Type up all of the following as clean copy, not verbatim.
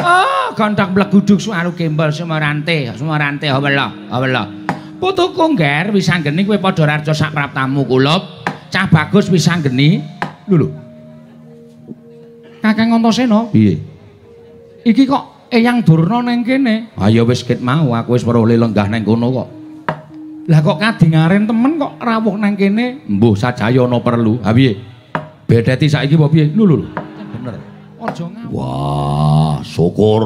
Ah, gondhok mleguduk suwaru gembol sumorante, sumorante hawela, hawela. Putuku ngger wis anggeni kowe padha rarja sak praptamu kulup. Cah bagus wis anggeni. Lho lho. Kakang Antasena, piye? Iki kok Eyang Durna nang kene? Ha ya wis ket mau aku wis weruh lenggah nang kono kok. Lah kok kadingaren temen kok rawuh nang kene? Mbuh sajaya ana perlu. Ha piye? Bedheti saiki apa piye? Lho lho. Bener. Aja ngawur. Wah, syukur.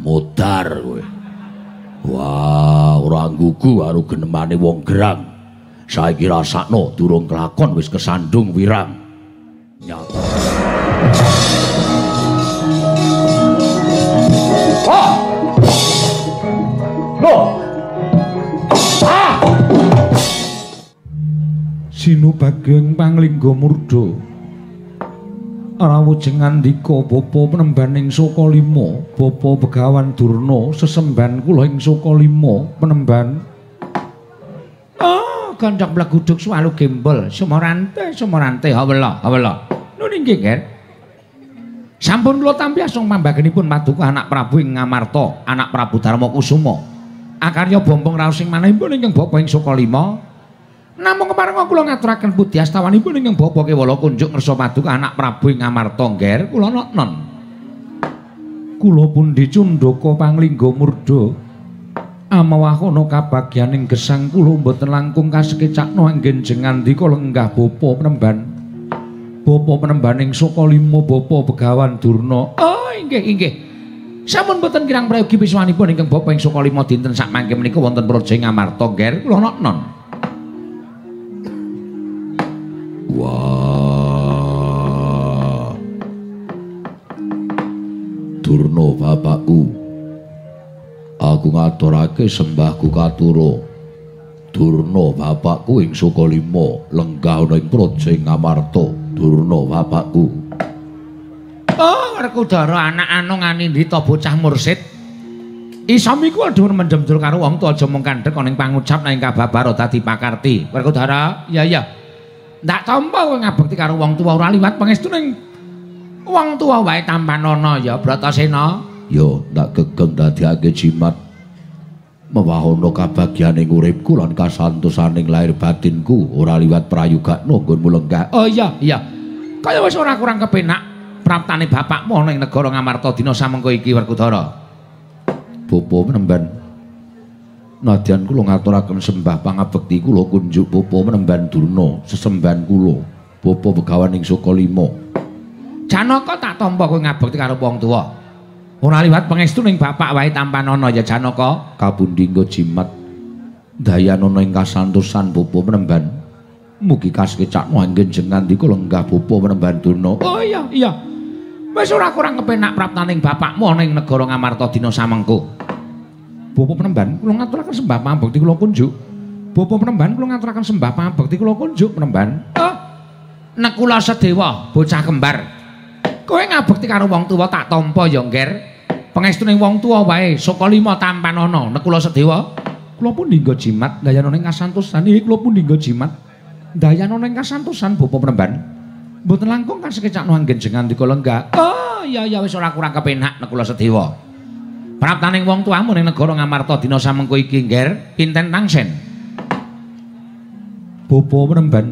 Modar kowe. Wah, ora nggugu karo genemane wong gerang. Saiki rasakno durung kelakon wis kesandung wirang. Nyata. Ah! Loh. Ah! Sinubageng panglingga murda. Rawujeng ngandika bapa penembaning Sukalima, bapa Begawan Durna sesembahan kula ing Sukalima penemban. Ah, gondhok mleguduk suwalu gembol, sumorante, sumorante hawela, hawela. Nun inggih, Nger. Sampun kula tampi asung pambagenipun paduka anak Prabu ing Ngamarta, anak Prabu Darmakusuma. Akarya bombong raos ing manahipun ingkang bapa ing Sukalima. Namung keparenga kula ngaturaken puji astawanipun ingkang bapa kewala kunjuk ngersa paduka anak Prabu ing Ngamarta, Ngger. Kula notnon. Kula pundi cundaka panglingga murda. Amawahana kabagyaning gesang kula mboten langkung kasekecakna anggen jengandika lenggah bapa penemban. Bapa penembaning Sukalima, bapa Begawan Durna. Oh, inggih inggih. Sampun mboten kirang prayogi piswanipun ingkang bapa ing Sukalima dinten sakmangke menika wonten praja Ngamarta, Ngger. Kula notnon. Wah. Durna bapakku. Aku ngaturake sembahku katura. Durna bapakku ing Sukalima lenggah ana ing praja Ngamarta. Durna bapakku. Oh, Werkudara anak anu nganindita bocah mursid. Isamiku aduh mendem dur karo wong tuwa aja mung kandhek ana ing pangucap nang kababara dadi pakarti. Werkudara, iya iya. Ndak tampa kowe ngabekti karo wong tuwa ora liwat pangestu ning wong tuwa wae tampanana ya Bratasena. Ya ndak gegeng dadiake jimat. Mewahana kabagyaning uripku lan kasantosaning lahir batinku ora liwat prayugakna nggonmu lenggah. Oh iya iya. Kaya wis ora kurang kepenak praptane bapakmu ana ing negara Ngamarta dina samengko iki Werkudara. Bapa penemban, nadyan kula ngaturaken sembah pangabekti kula kunjuk bapa penemban Durna sesembahan kula bapa Begawan ing Sukalima. Janaka tak tampa kowe ngabekti karo wong tuwa. Ora liwat pangestu ning bapak wae tampanana ya Janaka. Kapundi nggo jimat dayanana ing kasantosan bapa penemban. Mugi kasekecakna anggen jengandika lenggah bapa penemban Durna. Oh iya iya. Wis ora kurang kepenak praptaning bapakmu ana ing negara Ngamarta dina samengko. Bapa penemban kula ngaturaken sembah pambekti kula kunjuk. Bapa penemban kula ngaturaken sembah pambekti kula kunjuk penemban. Oh, Nekula Sedewa bocah kembar. Kowe ngabekti karo wong tuwa tak tampa ya, Ngger. Pangestune wong tuwa wae Sukalima tampanana Nekula Sedewa. Kula pundi nggo jimat dayanana ing kasantosan. Nggih kula pundi nggo jimat dayanana ing kasantosan bapa penemban. Mboten langkung kasekecakno anggen jengandika lenggah. Oh iya iya wis ora kurang kepenak Nekula Sedewa. Praptaning wong tuamu ning negara Ngamarta dina samengko iki, Ngger, pinten tangsen? Bapa penemban,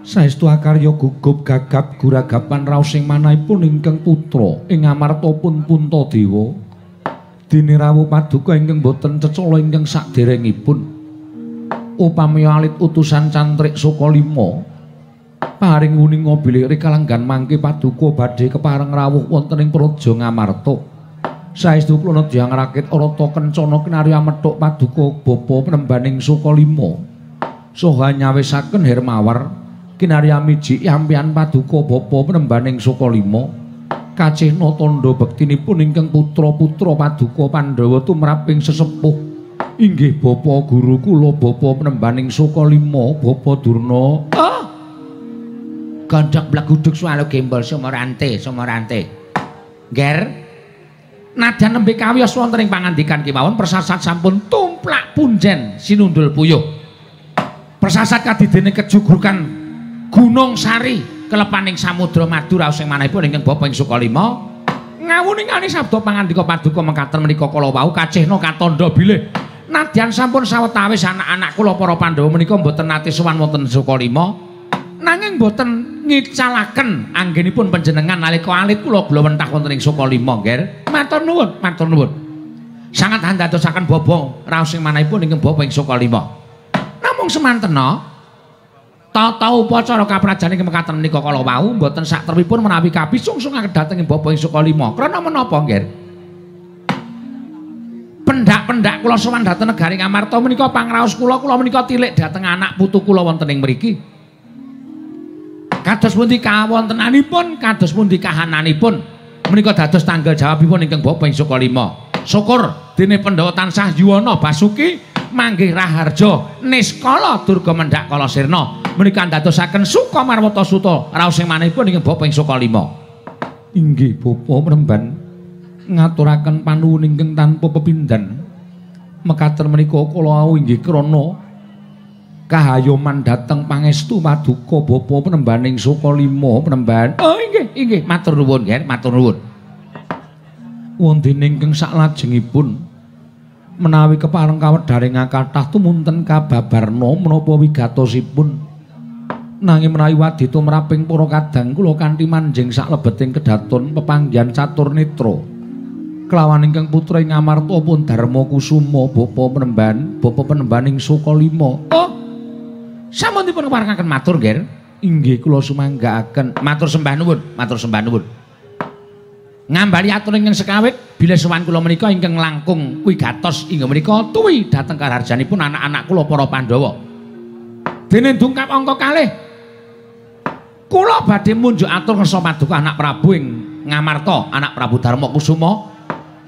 saestu akarya gugup gagap guragapan raos ing manahipun ingkang putra ing Ngamarta pun Puntadewa. Dene rawuh paduka ingkang boten cecala ingkang saderengipun. Upami alit utusan cantrik Sukalima paring wuninga bilih rikalanggan mangke paduka badhe kepareng rawuh wonten ing praja Ngamarta. Saestu kula nedya ngrakit arata kencana kinarya methuk paduka bapa penembaning Sukalima. Saha nyawisaken Hermawar kinarya miji yampian paduka bapa penembaning Sukalima. Kacihna tandha bektinipun ingkang putra-putra paduka Pandhawa tumrap ing sesepuh. Inggih bapa guru kula bapa penembaning Sukalima, Bapa Durna. Oh. Gondhok bleguduk suwalo gembol sumorante, sumorante. Ngger. Nadyan nembe kawiyos wonten ing pangandikan kemawon persasat sampun tumplak punjen sinundul puyuh. Persasat kadidene kejugrukan Gunung Sari kelepaning samudra madu raos ing manahipun ingkang bapa ing Sukalima. Ngawuningane sabda pangandika paduka mekaten menika kala wau kacihna katandha bilih nadyan sampun sawetawis anak-anak kula para Pandhawa menika mboten nate sowan wonten Sukalima, nanging mboten ngicalaken anggenipun panjenengan nalika alit kula gulawentah wonten ing Sukalima, Ngger. Matur nuwun, matur nuwun. Sangat andadosaken baba raos sing manahipun ingkang bapa ing Sukalima. Namung semantena tata upacara kaprajan ing mekaten menika kala wau mboten saktrepipun menawi kapisungsungaken dhateng ing bapa ing Sukalima. Krana menapa, Ngger? Pendak-pendak kula sowan dhateng negari Ngamarta menika pangraos kula, kula menika tilik dhateng anak putu kula wonten ing mriki. Kados pundi kawontenanipun, kados pundi kahananipun menika dados tanggal jawabipun ingkang bapa ing Sukalima. Syukur dene Pandhawa tansah yuwana basuki manggih raharja niskala durga mendhak kala sirna menika ndadosaken suka marwata suta raos sing manahipun ingkang bapa ing Sukalima. Inggih bapa mremban ngaturaken panuwun ingkang tanpa pepindhan. Mekaten menika kula wau inggih krana kahayoman dhateng pangestu paduka bapa mremban ing Sukalima mremban. Oh inggih, inggih, matur nuwun, Ger, matur nuwun. Wonten ingkang saklajengipun menawi kepareng kawedharing kathah tumunten kababarna menapa wigatosipun, nanging menawi wadita mraping para kadang kula kanthi manjing saklebeting kedaton pepanggihan catur netra kelawan ingkang putra ing Ngamarta pun Darma Kusuma bapa penemban, bapa penemban ing Sukalima. Oh, sampun dipun keparengaken matur, Ger. Inggih kula sumanggaaken. Matur sembah nuwun, matur sembah nuwun. Ngambali atur ingkang sekawit bilih sowan kula menika ingkang langkung wigatos inggih menika tuwi dhateng karaharjanipun anak-anak kula para Pandhawa. Dene dungkap angka kalih kula badhe munjuk atur ngersa paduka anak Prabu ing Ngamarta, anak Prabu Darma Kusuma.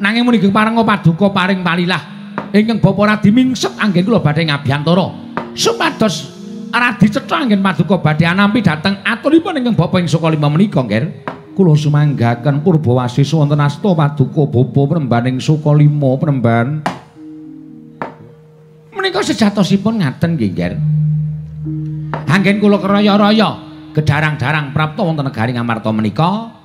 Nanging menika parenga paduka paring palilah ingkang bapa radi mingset anggen kula badhe ngabiyantara supados radi cetha anggen paduka badhe anampi dhateng aturipun ingkang bapa ing Sukalima menika, Ngger. Kula sumanggaken purbawasisa wonten asta paduka bapa prembaning Sukalima premban. Menika sejatosipun ngaten nggih, Ngger. Anggen kula keraya-raya gedarang-darang prapta wonten negari Ngamarta menika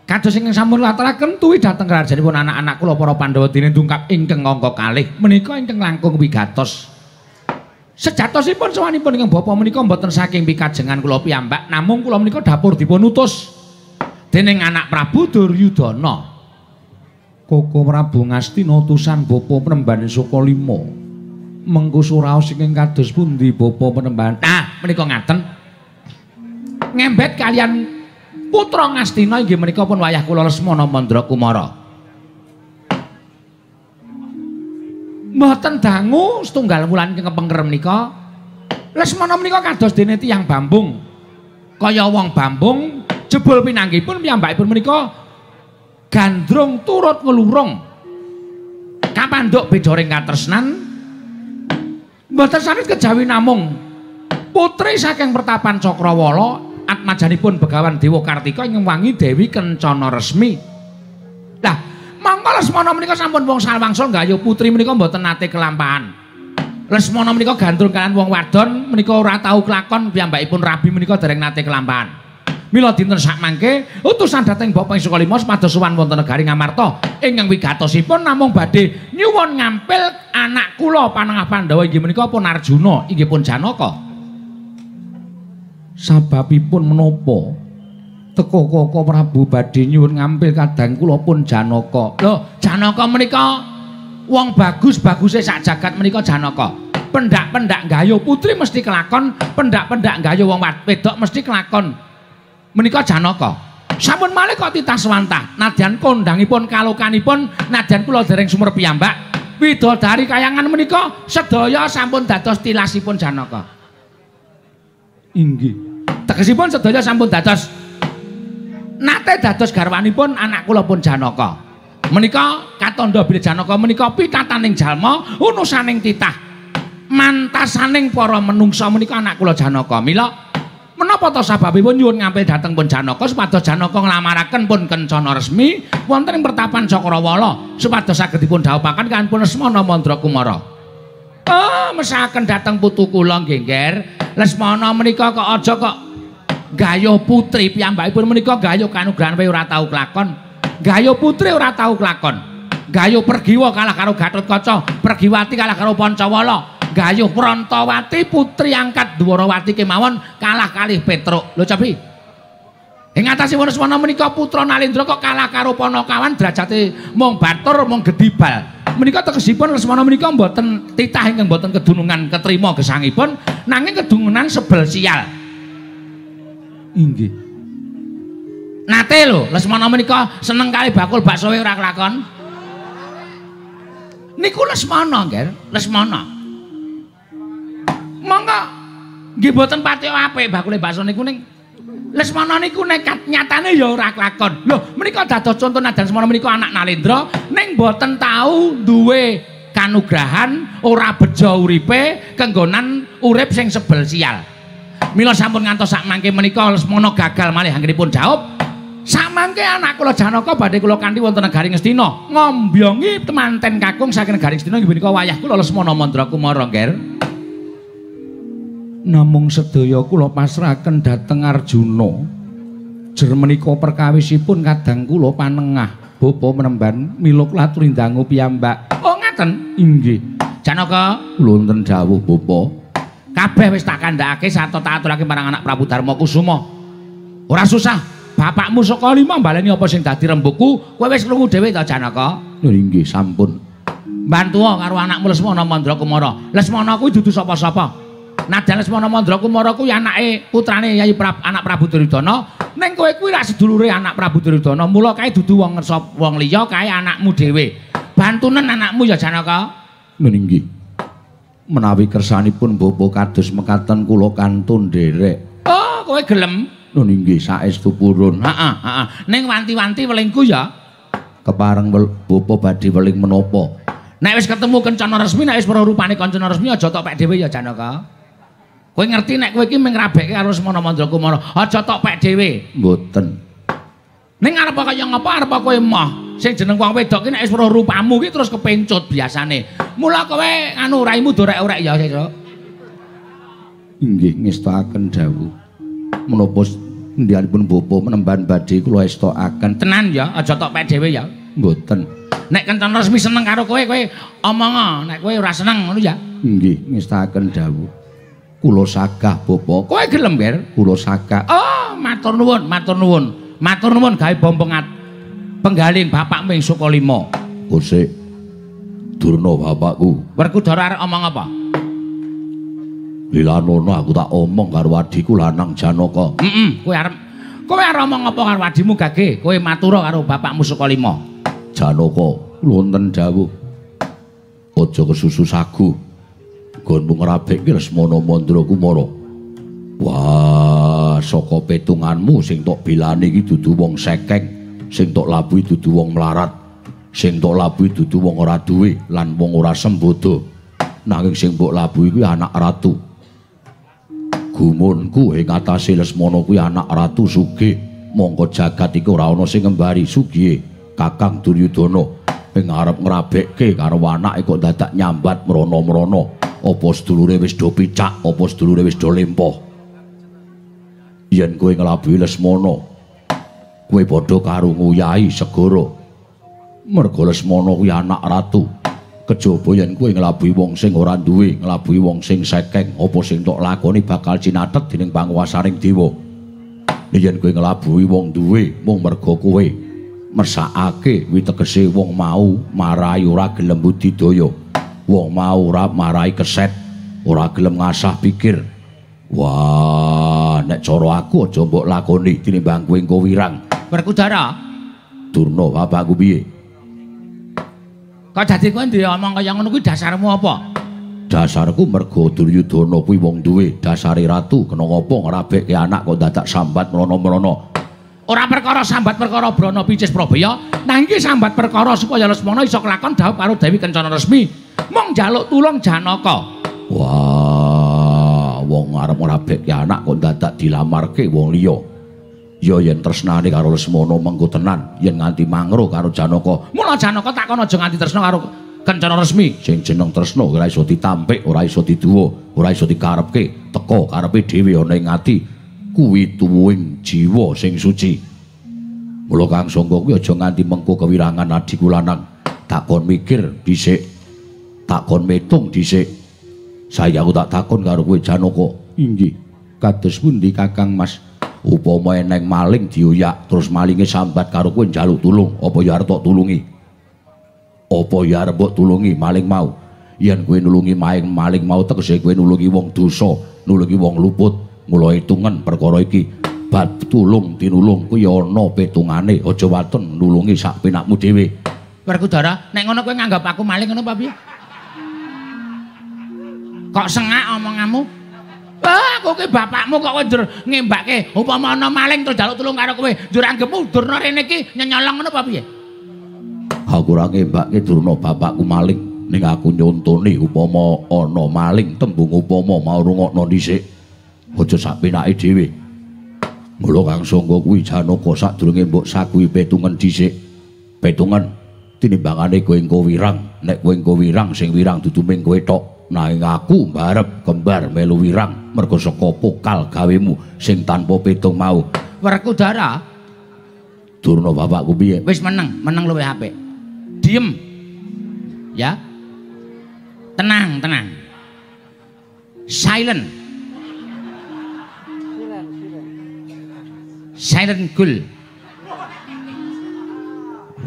kados ingkang sampun lataraken tuwi dhateng karajanipun anak-anak kula para Pandhawa dene dungkap ingkang angka kalih menika ingkang langkung wigatos. Sejatosipun sowanipun ingkang bapa menika mboten saking pikajengan kula piyambak, namung kula menika dapur dipun utus dening anak Prabu Duryudana. Koko Prabu Ngastina utusan bapa penemban Sukalima. Mengko suraos ingkang kados pundi bapa penemban? Nah, menika ngaten. Ngembet kalian putra Ngastina inggih menika pun wayah kula Lesmana Mandra Kumara. Mboten dangu setunggal wulan ingkang kepengker menika. Lesmana menika kados dene tiyang bambung. Kaya wong bambung jebul pinanggihipun piyambakipun menika gandrung turut nglurung. Kapandhuk bedoring katresnan mboten sanes kejawi namung putri saking pertapan Cakrawala atmajanipun Begawan Dewa Kartika ingkang wangi Dewi Kencana Resmi. Lah, mongko Lesmana menika sampun wong salwangsul nggayuh putri menika mboten nate kelampahan. Lesmana menika gandrung kalian wong wadon menika ora tau kelakon piyambakipun rabi menika dereng nate kelampahan. Mila dinten sakmangke utusan dhateng Bapa ing Sukalima supados sowan wonten negari Ngamarta ingkang wigatosipun namung badhe nyuwun ngampil anak kula panengah Pandhawa inggih menika pun Arjuna inggih pun Janaka. Sababipun menapa teka Koko Prabu badhe nyuwun ngampil kadang kula pun Janaka? Lho, Janaka menika wong bagus-baguse sak jagat menika Janaka. Pendak-pendak nggayuh putri mesti kelakon, pendak-pendak nggayuh wong wedok mesti kelakon. Menika Janaka. Sampun malih kok titah swantah, nadyan kondangipun kalokanipun nadyan kula dereng sumerep piyambak, widodari kayangan menika sedaya sampun dados tilasipun Janaka. Inggih. Tegesipun sedaya sampun dados nate dados garwanipun anak kula pun Janaka. Menika katandha bilih Janaka menika pitataning jalma unusaning titah mantasaning para menungsa menika anak kula Janaka. Mila menapa ta sababipun nyuwun ngampil dhateng pun Janaka supados Janaka nglamaraken pun Kencana Resmi wonten ing pertapan Cakrawala supados saged dipun dhawuhaken kaliyan pun Lesmana Mandra Kumara. Oh, mesaken dhateng putu kula nggih, Ngger. Lesmana menika kok aja kok gayuh putri piyambakipun menika gayuh kanugrahan wae ora tau kelakon. Gayo putri ora tau kelakon. Gayo Pergiwa kalah karo Gatotkaca, Pergiwati kalah karo Pancawala. Gayuh Prantawati putri angkat Dwarawati kemawon kalah kalih Petruk. Lho cobi. Ing atase Lesmana menika putra Nalendra kok kalah karo Panakawan derajate mung batur mung gedibal. Menika tegesipun Lesmana menika mboten titah ingkang mboten kedunungan ketrima gesangipun nanging kedunungan sebel sial. Inggih. Nate lho Lesmana menika seneng kali bakul baksoe ora kelakon. Niku Lesmana, Nggih, Lesmana. Monggo nggih mboten pati apik bakule bakso niku ning Lesmana niku nekat nyatane ya ora kelakon. Lho menika dados conto nadan Lesmana menika anak Nalendra ning mboten tau duwe kanugrahan, ora bejo uripe, kenggonan urip sing sebel sial. Mila sampun ngantos sak mangke menika Lesmana gagal malih anggenipun jawab. Samangke anak kula Janaka badhe kula kanthi wonten negari Ngastina ngombyongi temanten kakung saking negari Ngastina inggih menika wayah kula Lesmana Mandra Kumara, Ngger. Namung sedaya kula pasrahaken dhateng Arjuna. Jer menika perkawisipun kadang kula panengah bapa menemban mila kula aturi ndangu piyambak. Oh ngaten? Inggih. Janaka, kula wonten dawuh bapa. Kabeh wis tak kandhakake sarta tak aturake marang anak Prabu Darma Kusuma. Ora susah. Bapakmu saka lima mbaleni apa sing dadi rembugku, kowe wis krungu dhewe ta Janaka? Lho inggih sampun. Bantuwa karo anakmu Lesmana Mandra Kumara. Lesmana kuwi dudu sapa-sapa. Nadan Lesmana Mandra Kumara kuwi anake putrane Yayi anak Prabu Duryudana, ning kowe kuwi rak sedulure anak Prabu Duryudana, mula kae dudu wong wong liya, kae anakmu dhewe. Bantunen anakmu ya Janaka. Inggih. Menawi kersanipun bapa kados mekaten kula kantun nderek. Oh, kowe gelem? Lho inggih saestu purun. Heeh, heeh. Ning wanti-wanti welingku ya. Kepareng bapa badhe weling menapa? Nek wis ketemu Kencana Resmi, nek wis weruh rupane Kencana Resmi aja tok pek dhewe ya Janaka. Kowe ngerti nek kowe iki mung ngrabekke karo Lesmana Mandra Kumara, aja tok pek dhewe. Mboten. Ning arep kaya ngapa arep kowe emoh? Sing jeneng wong wedok ki nek wis weruh rupamu ki terus kepencut biasane. Mula kowe anu raimu dorek-orek ya, Sesuk. Inggih ngestakaken dawuh. Menapa ngendikanipun bapa menemban badhe kula estokaken. Tenan ya, aja tok pek dhewe ya. Mboten. Nek Kencana Resmi seneng karo kowe, kowe omonga, nek kowe ora seneng ngono ya. Inggih ngestakaken dawuh. Kula sagah bapa. Kowe gelem, Ger? Kula sagah. Oh, matur nuwun, matur nuwun. Matur nuwun gawe bombengat penggaling bapakmu ing Sukalima. Kosek. Durna bapakku. Werkudara arep omong apa? Lilanono aku tak omong karo adhiku lanang Janaka. Heeh, kowe arep omong apa karo adhimu gage? Kowe matura karo bapakmu Sukalima. Janaka, wonten dawuh. Aja kesusu sagu. Nggonmu ngrabekke Lesmana Mandra Kumara. Wah, saka petunganmu sing tok bilani iki dudu wong sekeng, sing tok labuhi dudu wong melarat, sing tok labuhi dudu wong ora duwe lan wong ora sembodo. Nanging sing mbok labuhi kuwi anak ratu. Gumunku ing atase Lesmana kuwi anak ratu sugih, mongko jagat iki ora ana sing ngembari sugihe Kakang Duryudana. Ing arep ngrabekke karo anake kok dadak nyambat mrono-mrono. Apa sedulure wis do picak, apa sedulure wis do lempoh. Yen kowe nglabuhi Lesmana, kowe padha karo nguyahi segara. Merga Lesmana kuwi anak ratu. Kejaba yen kowe nglabuhi wong sing ora duwe, nglabuhi wong sing sekeng, apa sing tok lakoni bakal cinathet dening panguwasaning dewa. Yen kowe nglabuhi wong duwe, mung merga kowe mersakake witegese wong mau marai ora gelem budidaya. Wong mau ora marai keset, ora gelem ngasah pikir. Wah, nek cara aku aja mbok lakoni tinimbang kowe engko wirang. Werkudara, Durna bapakku piye? Kok dadi kowe ndek omong kaya ngono kuwi dasarmu apa? Dasarku merga Duryudana kuwi wong duwe, dasare ratu, kena ngopo ngrabekke anak kok dadak sambat mrono-mrono. Ora perkara sambat perkara Brana Picis Prabaya, nanging iki sambat perkara supaya Lesmana iso kelakon dhawuh karo Dewi Kencana Resmi. Mung njaluk tulung Janaka. Wah, wong arep ngrabekke anak kok dadak dilamarke wong liya. Ya yen tresnane karo Lesmana mengko tenan, yen nganti mangro karo Janaka. Mula Janaka takon aja nganti tresna karo Kencana Resmi. Sing jeneng tresna ora iso ditampik, ora iso diduwa, ora iso dikarepke, teka karepe dhewe ana ing ati. Kuwi tuwuhing jiwa sing suci. Mula Kang Sangga kuwi aja nganti mengko kewirangan adhiku lanang. Takon mikir dhisik. Takon metung dhisik. Saiki aku tak takon karo kowe Janaka. Inggih. Kados pundi Kakang Mas? Upama eneng maling dioyak terus malinge sambat karo kowe njaluk tulung, apa ya arep tok tulungi? Apa ya arep mbok tulungi maling mau? Yen kowe nulungi maling mau tegese kowe nulungi wong dosa, nulungi wong luput. Mula hitungen perkara iki. Bab tulung tinulung kuwi ana petungane, aja waton nulungi sak penakmu dhewe. Werkudara, nek ngono kowe nganggep aku maling ngono apa piye? Kok sengak omonganmu? Ah, aku ki bapakmu kok kowe njur ngembake upama ana maling terus njaluk tulung karo kowe, njur anggepmu Durna rene iki nyenyolong ngono apa piye? Aku ora ngembake Durna bapakku maling, ning aku nyontone upama ana maling tembung upama mau rungokno dhisik. Aja sak penake dhewe. Mula Kang Sangga kuwi Janaka sadurunge mbok sakuwi petungen dhisik. Petungen tinimbangane kowe engko wirang, nek kowe engko wirang sing wirang dudu ming kowe tok. Nanging aku mbarep kembar melu wirang mergo saka pokal gawemu sing tanpa petung mau. Werkudara, Durna bapakku piye? Wis meneng, meneng luwih apik. Diem. Ya. Tenang, tenang. Silent. Silent gul.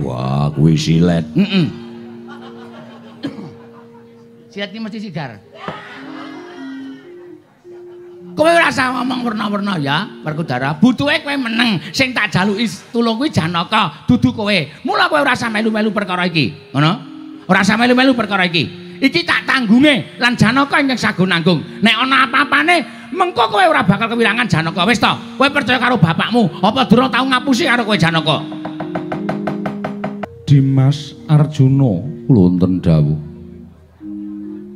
Wah, kuwi silet. Heeh. Silet iki mesti sigar. Kowe ora usah ngomong werna-werna ya, Werkudara. Butuhe kowe meneng. Sing tak jaluki tulung kuwi Janaka, dudu kowe. Mula kowe ora usah melu-melu perkara iki. Ngono? Ora usah melu-melu perkara iki. Iki tak tanggunge lan Janaka ingkang sago nanggung. Nek ana apa-apane, mengko kowe ora bakal kewirangan Janaka. Wis to, kowe percaya karo bapakmu. Apa durung tau ngapusi karo kowe Janaka? Dimas Arjuna kula wonten dawuh.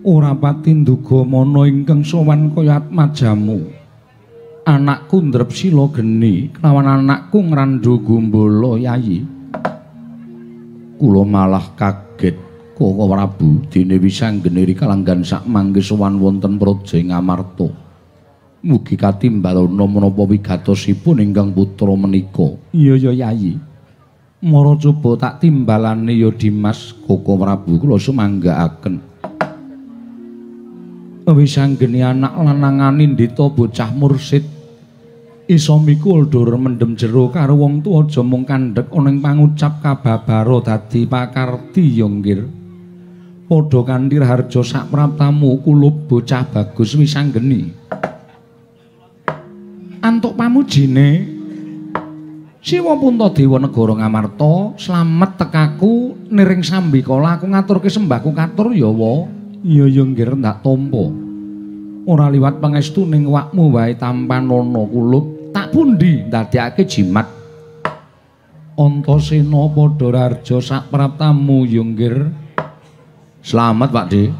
Ora pati nduga mana ingkang sowan kaya atmajamu. Anakku ndrep sila geni kelawan anakku ngrandu gumbala yayi. Kula malah kaget Koko Prabu dene wisanggeniri kalanggan sak mangke sowan wonten praja ing Amarta. Mugi katimbalana menapa wigatosipun ingkang putra menika. Iya ya yayi. Mara coba tak timbalane ya Dimas Koko Prabu kula sumanggaaken. Wis anggene anak lanang anindita bocah mursid iso mikul dur mendem jero karo wong tuwa aja mung kandhek ana ing pangucap kababara dadi pakarti ya nggir. Padha kanthi raharja sak praptamu kulup bocah bagus wis anggene. Antuk pamujine Siwa Puntadewa negara Ngamarta slamet tekaku niring sambikala aku ngaturke sembahku katur ya wa. Iya ya nggir ndak tampa. Ora liwat pangestu ning awakmu wae tampanana kulup tak pundi ndadekake jimat. Antasena padha raharja sak praptamu ya nggir. Slamet Pak De.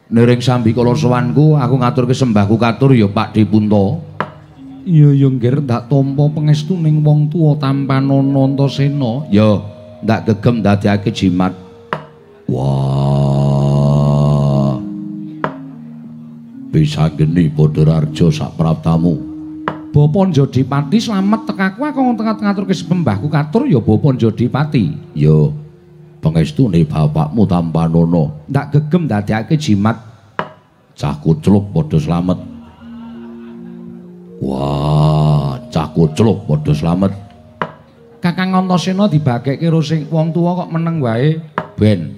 Niring sambikala sowanku aku ngaturke sembahku katur ya Pak De Punta. Iya ya nggir ndak tampa pangestu ning wong tuwa tampanana Antasena. Ya ndak gegem ndadekake jimat. Wah. Bisa geni padha raharja sak praptamu. Bapa Njodipati slamet tekaku aku ngaturke sembahku katur ya Bapa Njodipati. Ya pangestune bapakmu tampanana ndak gegem ndadekake jimat. Cah kucluk padha slamet. Wah, cah kucluk padha slamet. Kakang Antasena dibagekke karo sing wong tuwa kok meneng wae. Ben.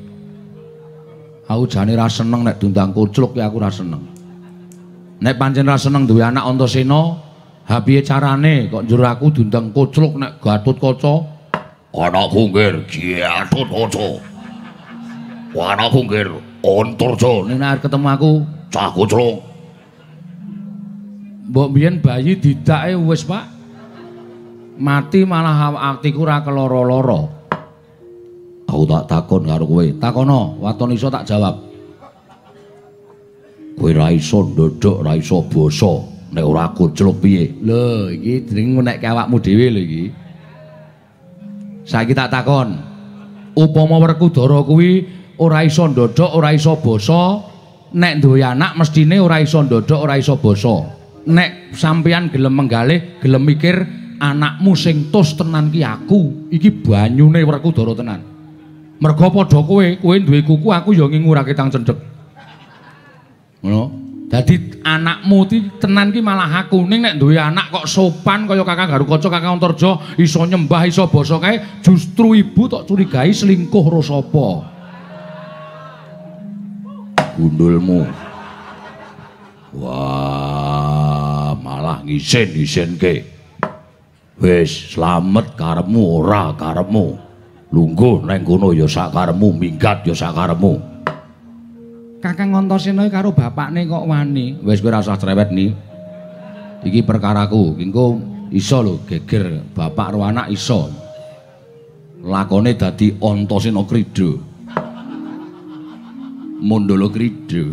Aku jane ra seneng nek diundang kucluk ya aku ra seneng. Nek pancen ra seneng duwe anak Antasena, ha piye carane kok njur aku diundang kucluk nek Gatotkaca? Anakku nggir Gatotkaca. Anakku nggir Antarja. Nek arep ketemu aku cah kucluk. Mbok biyen bayi didake wis, Pak. Mati malah atiku ra keloro-loro. Aku tak takon karo kowe. Takono, waton iso tak jawab. Kowe ra iso ndodhok, ra iso basa, nek ora kucluk piye? Lho, iki jenenge ngunekke awakmu dhewe lho iki. Saiki tak takon. Upama Werkudara kuwi ora iso ndodhok, ora iso basa, nek duwe anak mestine ora iso ndodhok, ora iso basa. Nek sampeyan gelem menggalih, gelem mikir, anakmu sing tos tenan ki aku. Iki banyune Werkudara tenan. Merga padha kowe, kowe duwe kuku, aku ya ngingu ra ketang cendhek. Ngono. Dadi anakmu ti tenan ki malah aku. Ning nek duwe anak kok sopan kaya Kakang Garukaca, Kakang Antarja, iso nyembah, iso basa kae, justru ibu tok curigai selingkuh ro sapa. Gundulmu. Wah, malah ngisin-isinke. Wis slamet karepmu ora karepmu. Lungguh neng kono ya sak karepmu, minggat ya sak karepmu. Kakang Antasena karo bapakne kok wani. Wis kowe ora usah cerewet ni. Iki perkaraku, engko iso lho geger bapak karo anak iso. Lakone dadi Antasena Krida. Mandala Krida.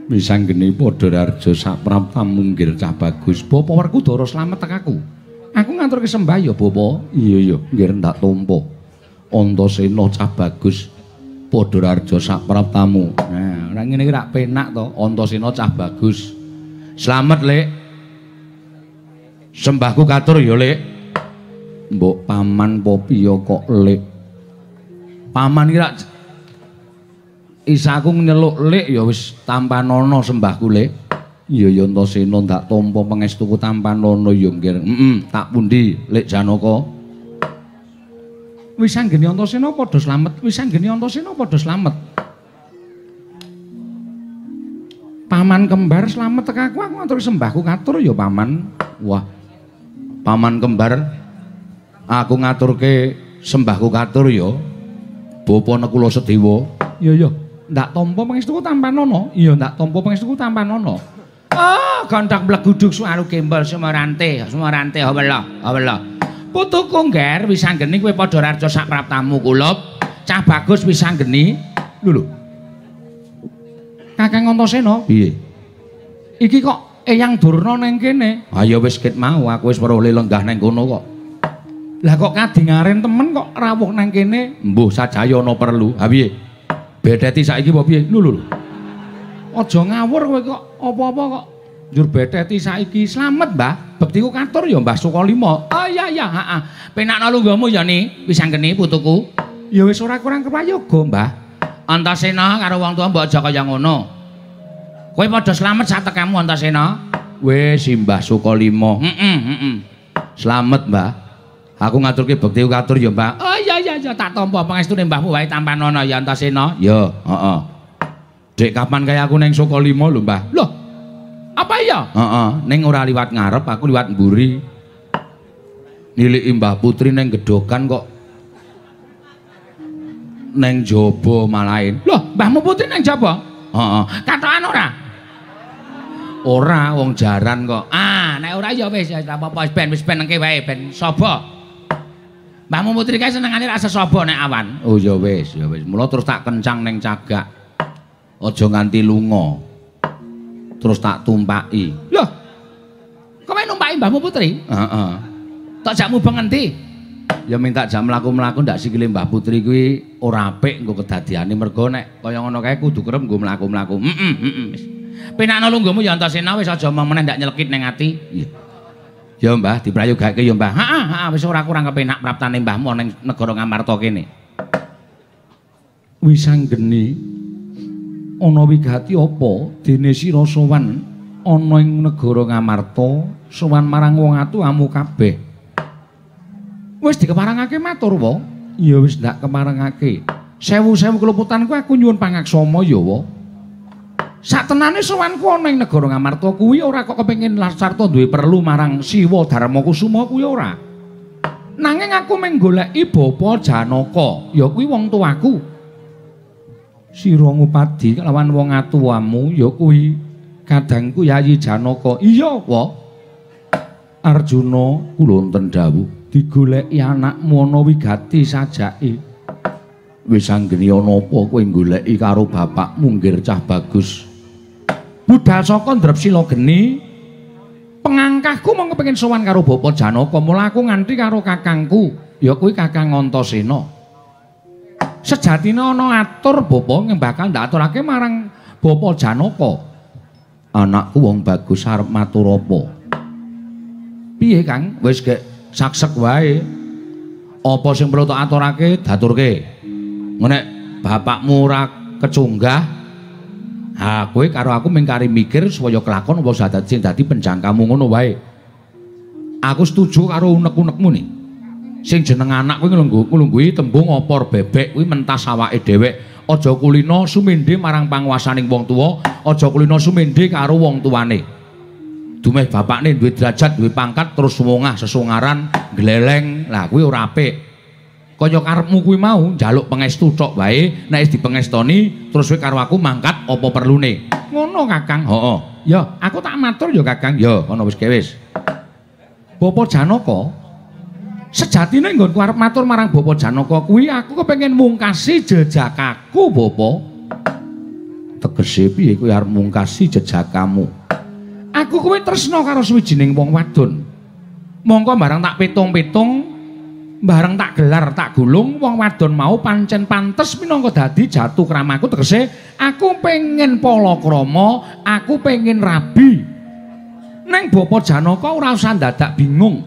Wisanggeni padha raja sapraptamu nggir cah bagus. Bapa Werkudara slamet tekaku. Aku ngaturke sembah ya, Bapa. Iya iya, nggir ndak tampa. Antasena cah bagus. Padha raja sapraptamu. Nah, ora ngene iki rak penak to, Antasena cah bagus. Slamet, Lek. Sembahku katur ya, Lek. Mbok paman po piye kok, Lek? Paman iki rak isa aku nyeluk Lek ya wis tampanono sembahku, Lek. Iya ya Antasena ndak tampa pangestuku tampanono ya nggir. Heeh, tak pundi, Lek Janaka? Wisanggeni Antasena padha slamet, wisanggeni Antasena padha slamet. Paman kembar slamet tekaku, aku ngatur sembahku katur ya paman. Wah. Paman kembar aku ngaturke sembahku katur ya. Bapa Nekula Sedewa. Iya iya, ndak tampa pangestuku tampanono. Iya ndak tampa pangestuku tampanono. Oh, gondok mleguduk suaru gembol sumorante, sumorante hawela, hawela. Putuku ngger wisanggeni kowe padha raja sapraptamu kulup. Cah bagus wisanggeni. Lho lho. Kakang Antasena, piye? Iki kok Eyang Durna neng kene? Ha ya wis ket mau aku wis weruh lenggah neng kono kok. Lah kok kadingaren temen kok rawuh neng kene? Mbuh sajaya ana perlu. Ha piye? Bedheti saiki apa piye? Lho lho. Aja ngawur kowe kok apa-apa kok njur bedheti saiki. Slamet, Mbah. Bektiku katur ya Mbah Sukalima. Oh iya iya, heeh. Penakno lungguhmu ya ni, wisanggeni putuku. Ya wis ora kurang keprayoga, Mbah. Antasena karo wong tuwa mbok aja kaya ngono. Kowe padha slamet satekamu Antasena. Wis Mbah Sukalima. Heeh, heeh. Slamet, Mbah. Aku ngaturke bektiku katur ya, Mbah. Oh iya iya iya, tak tampa pangestune mbahmu wae tampanono ya Antasena. Ya, heeh. Dek kapan kaya aku neng Sukalima lho, Mbah. Loh. Apa iya? Heeh, ning ora liwat ngarep, aku liwat mburi. Niliki Mbah Putri neng gedhokan kok neng jaba malahin. Loh, Mbahmu Putri neng jaba? Heeh. Katokan ora? Ora, wong jaran kok. Ah, nek ora ya wis ya apa-apa wis ben nengke wae ben saba. Mbahmu Putri kae senengane ra sesaba nek awan. Oh ya wis, ya wis. Mula terus tak kencang neng cagak. Aja nganti lunga. Terus tak tumpaki. Loh. Kowe numpaki Mbahmu Putri? Heeh. Tok jak mubeng endi? Ya minta jak mlaku-mlaku ndak sikile Mbah Putri kuwi ora apik nggo kedadiane mergo nek kaya ngono kae kudu kerep nggo mlaku-mlaku. Heeh, heeh wis. Penakno lungguhmu ya Antasena wis aja omong meneh ndak nyelekit ning ati. Iya. Ya Mbah, diprayogake ya Mbah. Heeh, heeh wis ora kurang kepenak praptane mbahmu ning negara Ngamarta kene. Wisanggeni ana wigati apa dene sira sowan ana ing negara Ngamarta, sowan marang wong atuwamu kabeh. Wis dikeparangake matur wa? Ya wis ndak keparangake. Sewu-sewu keluputanku aku nyuwun pangaksama ya wa. Satenane sowanku ana ing negara Ngamarta kuwi ora kok kepengin sarta duwe perlu marang Siwa Darma Kusuma kuwi ora. Nanging aku mung goleki Bapa Janaka, ya kuwi wong tuaku. Sira ngupadi kelawan wong atuwamu ya kuwi kadangku Yayi Janaka. Iya, wa. Arjuna kula wonten dawuh digoleki anakmu ana wigati sajake. Wis anggeni ana apa kowe goleki karo bapakmu nggir cah bagus. Budal saka Drepsila geni pengangkahku mung kepengin sowan karo Bapa Janaka, mula aku nganti karo kakangku, ya kuwi Kakang Antasena. Sejatine ana atur bapa bakal ndak aturake marang Bapa Janaka. Anakku wong bagus arep matur apa? Piye, Kang? Wis gek saksek wae. Apa sing perlu tak aturake, daturke. Nek bapakmu ora kecunggah, ha kowe karo aku mung kari mikir supaya kelakon apa sing dadi penjangkamu ngono wae. Aku setuju karo unek-unekmu nih. Sing jeneng anak kuwi nglungguhi tembung opor bebek kuwi mentas awake dhewek. Aja kulina sumendhe marang panguwasaning wong tuwa, aja kulina sumendhe karo wong tuane. Dumeh bapakne duwe derajat, duwe pangkat terus wongah sesungaran gleleng. Lah kuwi ora apik. Kaya karepmu kuwi mau njaluk pangestu tok wae, nek wis dipengestoni terus kowe karo aku mangkat apa perlune. Ngono, Kakang. Heeh. Ya, aku tak matur ya, Kakang. Ya, ngono wis wis. Bapak Janaka, sejatine nggonku arep matur marang Bapak Janaka kuwi aku kepengin mungkasi jejakaku, Bapak. Tegese piye kowe arep mungkasi jejakamu? Aku kuwi tresna karo suwijining wong wadon. Mongko bareng tak pitung-pitung, bareng tak gelar tak gulung, wong wadon mau pancen pantes minangka dadi jatuh kramaku. Tegese aku pengen palakrama, aku pengen rabi. Neng Bapak Janaka ora usah ndadak bingung.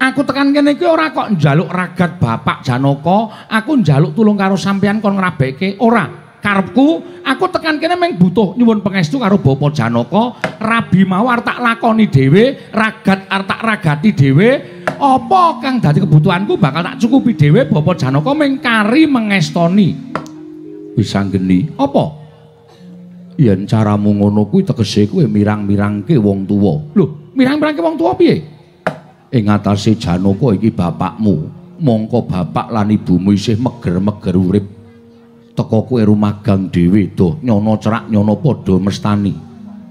Aku tekan kene iki ora kok njaluk ragat Bapak Janaka, aku njaluk tulung karo sampeyan kon ngrabeke, ora. Karepku, aku tekan kene mung butuh nyuwun pangestu karo Bapak Janaka, rabi mau arep tak lakoni dhewe, ragat arep tak ragati dhewe, apa kang dadi kebutuhanku bakal tak cukupi dhewe. Bapak Janaka mung kari mengestoni. Wis anggeni, apa? Yen caramu ngono kuwi tegese kowe mirang-mirangke wong tuwa. Lho, mirang-mirangke wong tuwa piye? Ing atase Janaka iki bapakmu, mongko bapak lan ibumu isih meger-meger urip. Teka kowe rumagang dhewe doh nyono cerak nyono padha mestani.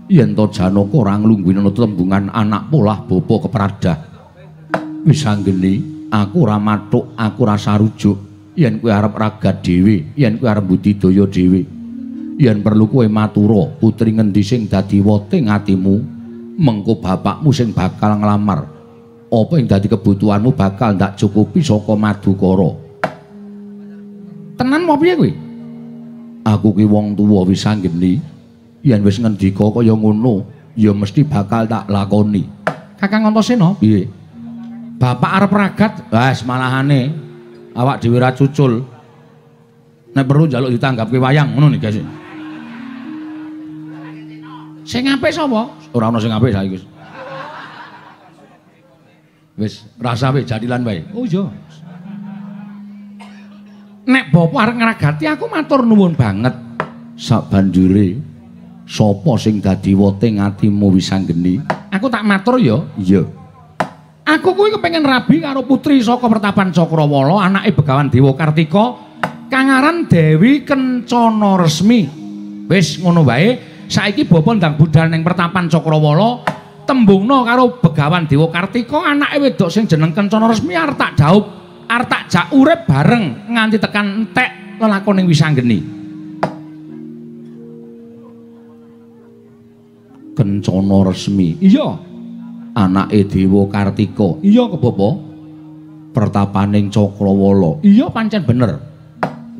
Yen to Janaka ora nglungguhi ana tembungan anak polah bapa kepradah. Wis anggeni, aku ora mathuk, aku ora sarujuk. Yen kowe arep ragat dhewe, yen kowe arep budidaya dhewe, yen perlu kowe matura putri ngendi sing dadi wote atimu, mengko bapakmu sing bakal nglamar. Apa yang dadi kebutuhanmu bakal ndak cukupi saka Madukara. Tenan mau piye kowe? Aku ki wong tuwa wis anggeni, yen wis ngendika kaya ngono, ya mesti bakal tak lakoni. Kakang Antasena, piye? Bapak arep ragat, wis malahane awak dhewe ra cucul. Nek perlu njaluk ditanggapke wayang ngono nih guys. Sing apik sapa? Ora ana sing apik saiki. Wis rasa wis jadilan wae. Oh iya. Nek bapak arep ngragati aku matur nuwun banget. Sabanjure sapa sing dadi wote atimu wis anggeni? Aku tak matur ya. Iya. Aku kuwi kepengin rabi karo putri saka Pertapan Cakrawala, anake Begawan Dewa Kartika, kang aran Dewi Kencana Resmi. Wis ngono wae. Saiki bapa ndang budal ning Pertapan Cakrawala, tembungno karo Begawan Dewa Kartika, anake wedok sing jeneng Kencana Resmi arep tak dhaup, arep tak jak urip bareng nganti tekan entek lelakoning Wisanggeni. Kencana Resmi. Iya. Anake Dewa Kartika. Iya ke bapa? Pertapaning Cakrawala. Iya pancen bener.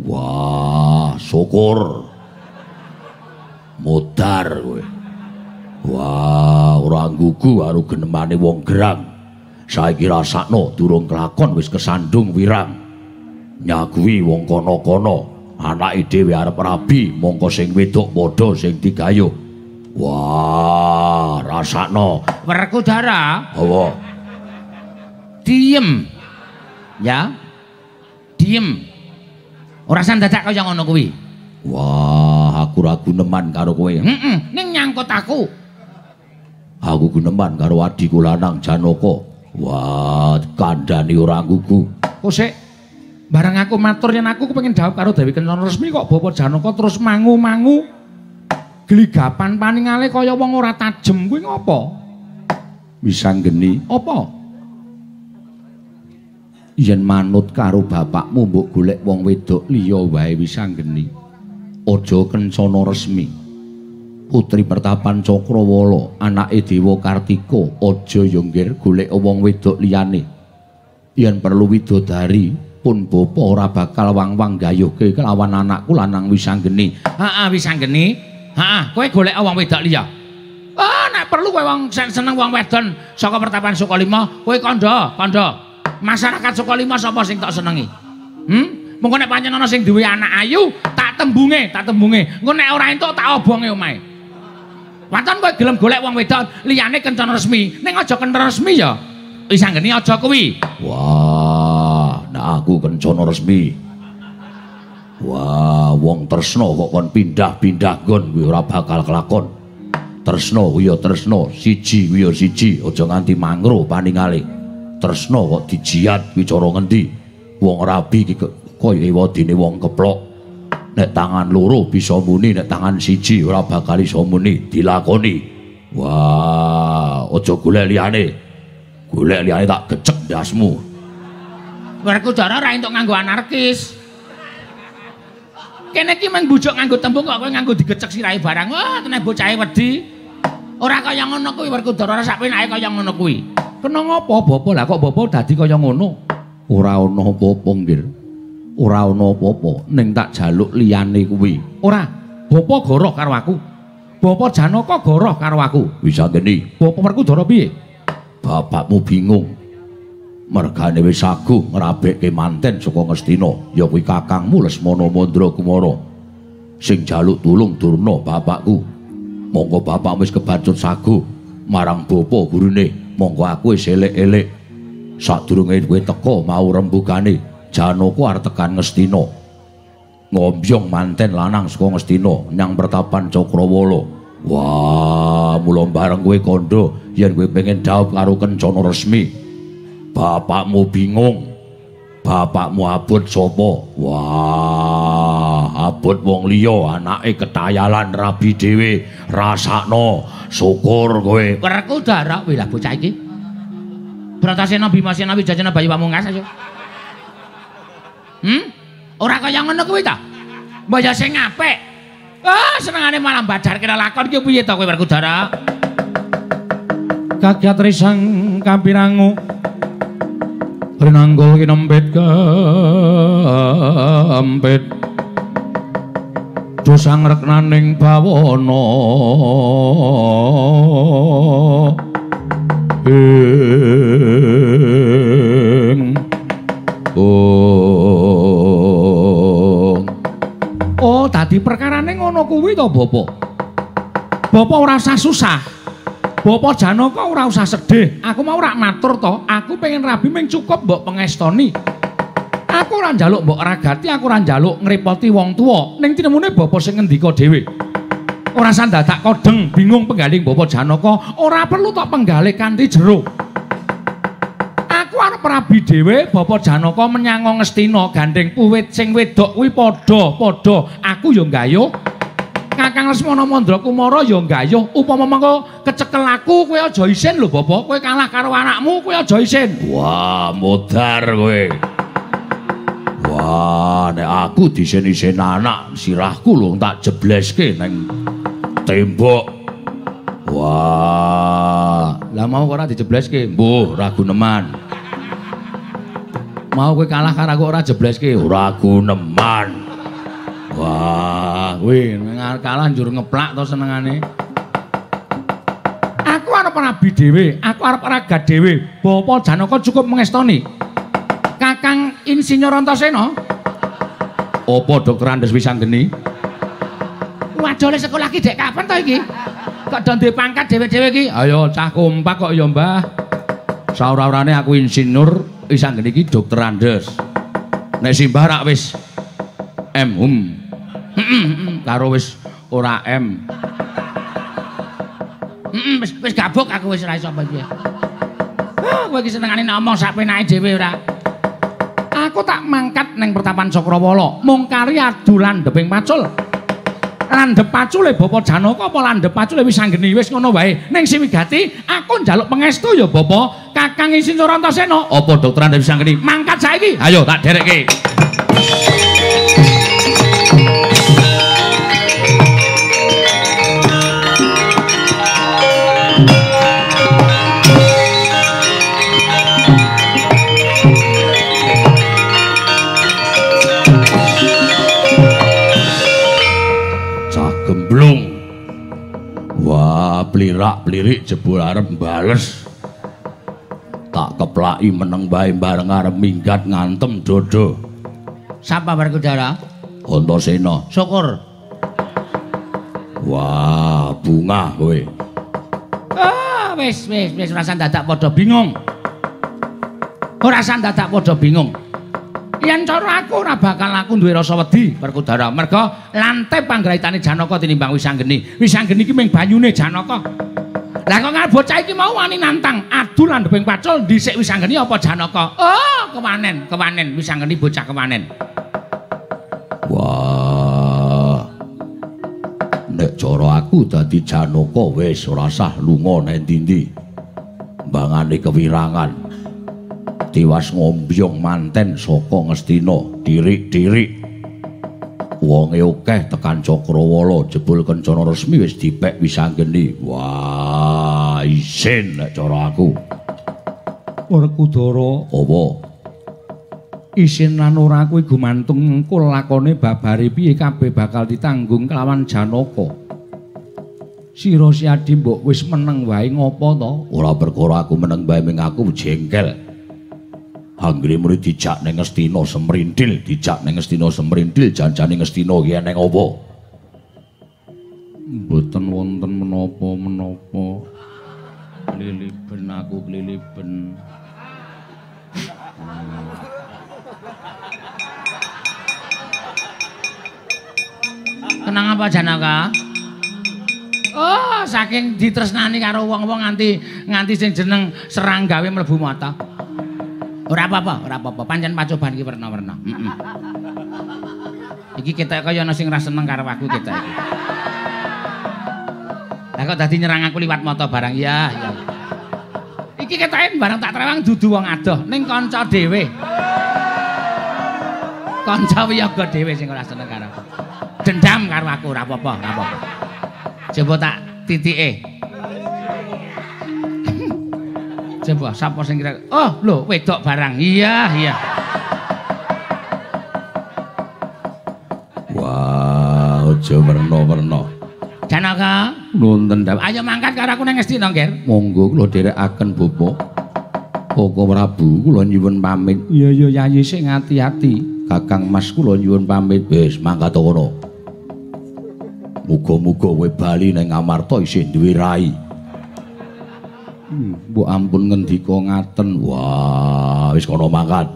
Wah, syukur. Modar kowe. Wah, ora nggugu karo genemane wong gerang. Saiki rasakno durung kelakon wis kesandung wirang. Nyaguhi wong kono-kono, anake dhewe arep rabi, mongko sing wedok padha sing digayuh. Wah, rasakno. Werkudara. Apa? Diem. Ya. Diem. Ora usah dadak kaya ngono kuwi. Wah, aku ra guneman karo kowe. Heeh, ning nyangkut aku. Aku guneman karo adhiku lanang Janaka. Wah, kandhani ora nggugu. Kok sik bareng aku matur yen aku kepengin dhawuh karo Dewi Kencana Resmi kok Bapak Janaka terus mangu-mangu gligapan paningale kaya wong ora tajem kuwi ngopo? Wis anggeni. Apa? Yen manut karo bapakmu mbok golek wong wedok liya wae wis anggeni. Aja Kencana Resmi. Putri Pertapan Cakrawala, anake Dewa Kartika, aja ya nggir golek wong wedok liyane. Yen perlu widodari pun bapa ora bakal wang-wang gayuhke kelawan anakku lanang Wisanggeni. Heeh, Wisanggeni. Heeh, kowe golek wong wedok liya. Ah, nek perlu kowe wong seneng wong wedon saka pertapan Sukalima, kowe kandha, kandha. Masyarakat Sukalima sapa sing tok senengi? Mengko nek pancen ana sing duwe anak ayu, tak tembunge, tak tembunge. Engko nek ora entuk tak obonge omahe. Waton kowe gelem golek wong wedok liyane kencana resmi. Ning aja kencana resmi ya. Wisanggeni aja kuwi. Wah, nek aku kencana resmi. Wah, wong tresna kok kon pindah-pindah nggon kuwi ora bakal kelakon. Tresna kuwi ya tresna, siji kuwi ya siji, aja nganti mangro paningale. Tresna kok dijiat kuwi cara ngendi? Wong rabi iki kaya ewadene wong keplok. Nek tangan loro bisa muni, nek tangan siji ora bakal iso muni, dilakoni. Wah, aja golek liyane. Golek liyane tak gecek ndasmu. Werkudara ora entuk nganggo anarkis. Kene iki mung bujuk nganggo tembung kok kowe nganggo digecek sirahe barang. Wah, tenan bocahe wedi. Ora kaya ngono kuwi Werkudara, ora sak penake kaya ngono kuwi. Kena ngopo bapa? Lah kok bapa dadi kaya ngono? Ora ana apa-apa, Nggir. Ora ana apa-apa, ning tak jaluk liyane kuwi. Ora, bapa goroh karo aku. Bapa Janaka goroh karo aku. Wisanggeni, Bapa Werkudara piye? Bapakmu bingung. Mergane wis saguh ngrabekke manten saka Ngastina, ya kuwi kakangmu Lesmana Mandra Kumara. Sing jaluk tulung Durna bapakku. Monggo bapak wis kebacut saguh marang bapa gurune, monggo aku wis elek-elek. Sadurunge kowe teka mau rembugane, Janaka arep tekan Ngastina. Ngombyong manten lanang saka Ngastina nyang pertapan Cakrawala. Wah, mula bareng kowe kandha yen kowe pengen dhaup karo kencana resmi. Bapakmu bingung. Bapakmu abot sapa? Wah, abot wong liya, anake ketayalan rabi dhewe. Rasakno, syukur kowe. Werkudara kuwi lah bocah iki. Bratasena Bimasena Wijayasena Bayu Pamungkas ayo. Ora kaya ngono kuwi ta? Mbok ya sing apik. Ah, senengane malah badarke lakon ki piye to kowe Werkudara? Kagiat risang kampirangu. Rinanggul kinempit kempit. Dosang reknaning bawana. Ing oh. Oh, dadi perkarane ngono kuwi to, Bapak. Bapak ora usah susah. Bapak Janaka ora usah sedih. Aku mau ora matur to, aku pengen rabi mung cukup mbok pengestoni. Aku ora njaluk mbok ragati, aku ora njaluk ngrepoti wong tuwa. Ning tinemune bapak sing ngendika dhewe. Ora usah dadak kodheng, bingung penggaling Bapak Janaka, ora perlu tok penggalih kanthi jero. Aku arep rabi dhewe, Bapak Janaka menyang Ngastina, gandeng puwit sing wedok kuwi padha-padha. Aku ya nggayuh. Kakang Lesmana Mandra Kumara ya nggayuh. Upama mengko kecekel aku, kowe aja isin lho Bapak. Kowe kalah karo anakmu, kowe aja isin. Wah, modar kowe. Wah, nek aku disin-isin anak, sirahku lho tak jebleske nang tembok. Wah, lah mau ora dijebleske? Mbuh, ora guneman. Mau kowe kalah karo aku ora jebleske? Ora guneman. Wah, kowe kalah njur ngeplak to senengane. Aku arep rabi dhewe, aku arep ragat dhewe. Bapak Janaka cukup mengestoni. Kakang Insinyur Antasena. Apa Dokter Andes Wisanggeni? Wajole sekolah ki dek kapan to iki? Kok do duwe pangkat dhewe-dhewe iki? Ayo cah kompak kok ya, Mbah. Saura-urane aku insinyur, Wisanggeni iki Dokter Andes. Nek simbah rak wis M hum. Karo wis ora M. Wis gabuk aku wis ora iso apa piye. Kowe iki senengane ngomong sak penake dhewe ora. Aku tak mangkat ning pertapan Cakrawala, mung kari adu landheping pacul. Landhep pacule Bapak Janaka apa landhep pacule Wisanggeni wis ngono wae. Ning sing wigati aku njaluk pangestu ya Bapak, Kakang Insinyur Antasena. Apa Dokter Andes Wisanggeni mangkat saiki? Ayo tak derekke. Cah gemblung. Wah, beli Blirak-blirik jebul arep bales. Tak keplaki meneng bae bareng arep minggat ngantem dodo. Sapa Werkudara? Antasena. Syukur. Wah, bungah kowe. Ah, wis wis wis ora usah dadak padha bingung. Ora usah dadak padha bingung. Yen cara aku ora bakal aku duwe rasa wedi Werkudara. Merga lantip panggraitane Janaka tinimbang Wisanggeni. Wisanggeni iki mung banyune Janaka. Lah kok ngarep bocah iki mau wani nantang adu landheping pacul dhisik Wisanggeni apa Janaka? Oh, kewanen, kewanen Wisanggeni bocah kewanen. Wah. Nek cara aku dadi Janaka wis ora sah lunga nang ndi-ndi. Mbangane kewirangan. Tiwas ngombyong manten saka Ngastina, dirik-dirik. Wonge akeh tekan Cakrawala, jebul kencana resmi wis dipek Wisanggeni. Wah, isin nek cara aku. Werkudara, apa? Isin lan ora kuwi gumantung engko lakone babare piye kabeh bakal ditanggung kelawan Janaka. Sira Siadi mbok wis meneng wae ngopo to? Ora perkara aku meneng wae ming aku jengkel. Anggere muni dijak ning Ngastina semrintil, dijak ning Ngastina semrintil, janjane Ngastina ki eneng apa? Mboten wonten menapa-menapa. Kliliben aku kliliben. Kenang apa Janaka? Oh, saking ditresnani karo wong-wong nganti sing jeneng serang gawe mlebu mata. Ora apa-apa, ora apa-apa. Pancen pacoban iki werna-werna. Heeh. Iki ketok kaya ana sing ra seneng karo aku ketok iki. Lah kok dadi nyerang aku liwat mata barang. Ya, ya. Iki ketoke barang tak trawang dudu wong adoh ning kanca dhewe. Kanca wiyaga dhewe sing ora seneng karo aku. Dendam karo aku ora apa-apa, ora apa-apa. Coba tak titike. Coba sapa sing kira? Oh, lho wedok barang. Iya, iya. Wah, aja werna-werna. Janaka, nuwun dawuh. Ayo mangkat karo aku nang Ngastina, Nger. Monggo kula dherekaken Bapak. Koko Prabu kula nyuwun pamit. Iya iya Yayi sing ati-ati. Kakang Mas kula nyuwun pamit. Wis mangkat kono. Muga-muga kowe bali nang Amarta isih duwe rai. Mbok ampun ngendika ngaten. Wah, wis kono mangkat.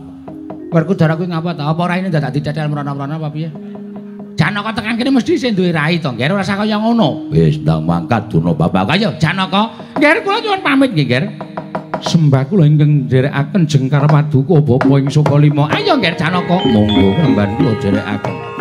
Werkudara kuwi ngapa ta? Apa raine dadak dicetel mrana-mrana apa piye? Janaka tekan kene mesti isih duwe rai to, Nger. Ora usah kaya ngono. Wis ndang mangkat durna bapak. Ayo Janaka. Nger kula nyuwun pamit nggih, Nger. Sembah kula ingkang nderekaken jengkar paduka bapa ing Sukalima. Ayo Nger Janaka. Monggo kemban kula dherekaken.